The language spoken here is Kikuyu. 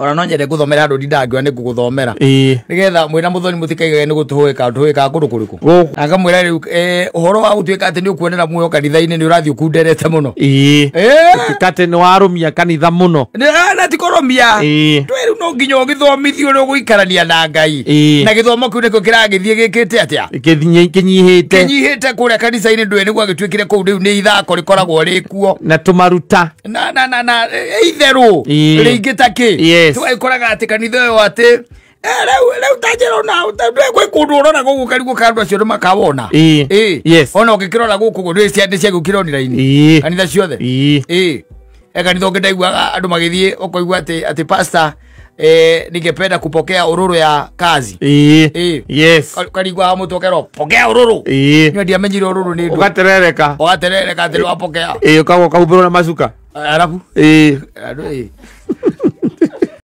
Ona no nyende ngũthomera andũ ndindangiwa nĩ ngũgũthomera nĩgetha mwĩna mũthoni mũtikaigage nĩ gũtũhũĩka tũhũĩkaga kũndũ kũrĩkũ. Gũkũ. Na ngamwĩra rĩu ũhoro wa gũtuĩka atĩ nĩ ũkuonera muoyo kanitha-inĩ nĩ ũrathiĩ ũkunderete mũno. Kate nĩ warũmia kanitha mũno. Na ti kũrũmia. Twĩ rĩu no nginya ũgĩthomithio ũrĩa ũgũikarania na Ngai. Na gĩthomo kĩu nĩkĩo kĩragĩthiĩ gĩkĩte atĩa? Kĩnyihĩte. Kĩnyihĩte kũrĩa kanitha-inĩ ndũĩ nĩguo agĩtuĩkire kũu rĩu nĩ ithako rĩkoragwo rĩkuo. Na tũmaruta. Na itherũ rĩingĩ ta kĩ. Tũgagĩkoraga atĩ kanitha ũyũ atĩ rĩu ta njĩra ona ndũĩ gwĩ kũndũ ũrona gũkũ karigũ ka andũ acio nĩ makawona. Ona ũngĩkĩrora gũkũ ũguo ndũĩ nĩ ciagĩũkire online. Kanitha ciothe. Kanitha ũngĩ ndaiguaga andũ magĩthiĩ ũkoigua atĩ pastor ningependa kupokea ururu ya kazi. Karigwa mũtu ũkerwo pokea ururu. Niĩ ndiamenyire ururu nĩ ndũ. Ũgaterereka. Ũgaterereka atĩ nĩwapokea. Ũkagwa ũkahumbĩrwo na macuka. Arabu? Andũ,